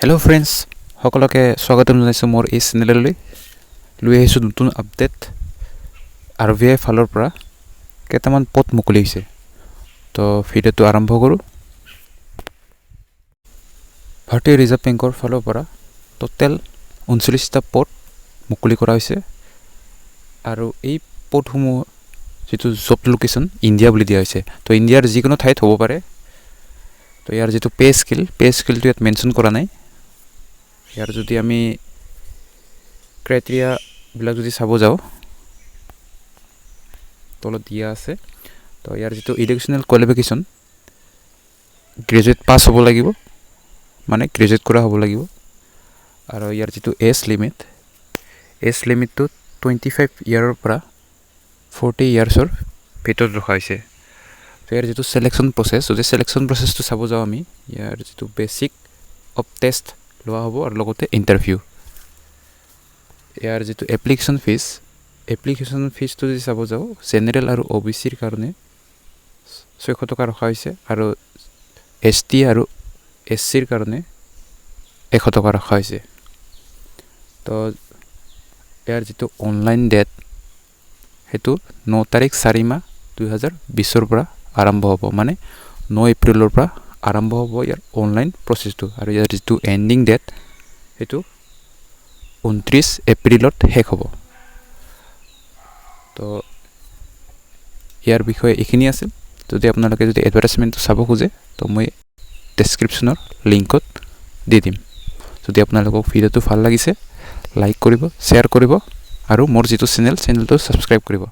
Hello' friends, সকলোকে স্বাগতম জনাইছোঁ মোৰ এই চেনেললৈ। লৈ আহিছোঁ নতুন আপডেট। আৰ বি আই ফালৰ পৰা কেইটামান পদ মুকলি হৈছে। তো ভিডিঅ'টো আৰম্ভ কৰোঁ। ভাৰতীয় ৰিজাৰ্ভ বেংকৰ ফালৰ পৰা টোটেল 39টা পদ মুকলি কৰা হৈছে আৰু এই পদসমূহ যিটো জব লোকেশ্যন ইণ্ডিয়া বুলি দিয়া হৈছে, তো ইণ্ডিয়াৰ যিকোনো ঠাইত হ'ব পাৰে। তো ইয়াৰ যিটো পে স্কেল, পে স্কেলটো ইয়াত মেনশ্যন কৰা নাই। ইয়াৰ যদি আমি ক্ৰাইটেৰিয়াবিলাক যদি চাব যাওঁ, তলত দিয়া আছে। তো ইয়াৰ যিটো এডুকেশ্যনেল কোৱালিফিকেশ্যন, গ্ৰেজুৱেট পাছ হ'ব লাগিব, মানে গ্ৰেজুৱেট কৰা হ'ব লাগিব। আৰু ইয়াৰ যিটো এজ লিমিট, এজ লিমিটটো 25 ইয়াৰৰ পৰা 40 ইয়াৰ্ছৰ ভিতৰত ৰখা হৈছে। তো ইয়াৰ যিটো চিলেকশ্যন প্ৰচেছ, যদি চিলেকশ্যন প্ৰচেছটো চাব যাওঁ আমি, ইয়াৰ যিটো বেচিক অফ টেষ্ট লোৱা হ'ব আৰু লগতে ইণ্টাৰভিউ। ইয়াৰ যিটো এপ্লিকেশ্যন ফিজ, এপ্লিকেশ্যন ফিজটো যদি চাব যাওঁ, জেনেৰেল আৰু অ' বি চিৰ কাৰণে 600 টকা ৰখা হৈছে আৰু এছ টি আৰু এছ চিৰ কাৰণে 100 টকা ৰখা হৈছে। তো ইয়াৰ যিটো অনলাইন ডেট, সেইটো 9 তাৰিখ 4 মাহ 2020ৰ পৰা আৰম্ভ হ'ব, মানে 9 এপ্ৰিলৰ পৰা আৰম্ভ হ'ব ইয়াৰ অনলাইন প্ৰচেছটো। আৰু ইয়াৰ যিটো এণ্ডিং ডেট, সেইটো 29 এপ্ৰিলত শেষ হ'ব। তো ইয়াৰ বিষয়ে এইখিনি আছিল। যদি আপোনালোকে যদি এডভাৰটাইজমেণ্টটো চাব খোজে, তো মই ডেছক্ৰিপশ্যনৰ লিংকত দি দিম। যদি আপোনালোকক ভিডিঅ'টো ভাল লাগিছে, লাইক কৰিব, শ্বেয়াৰ কৰিব আৰু মোৰ যিটো চেনেলটো ছাবস্ক্ৰাইব কৰিব।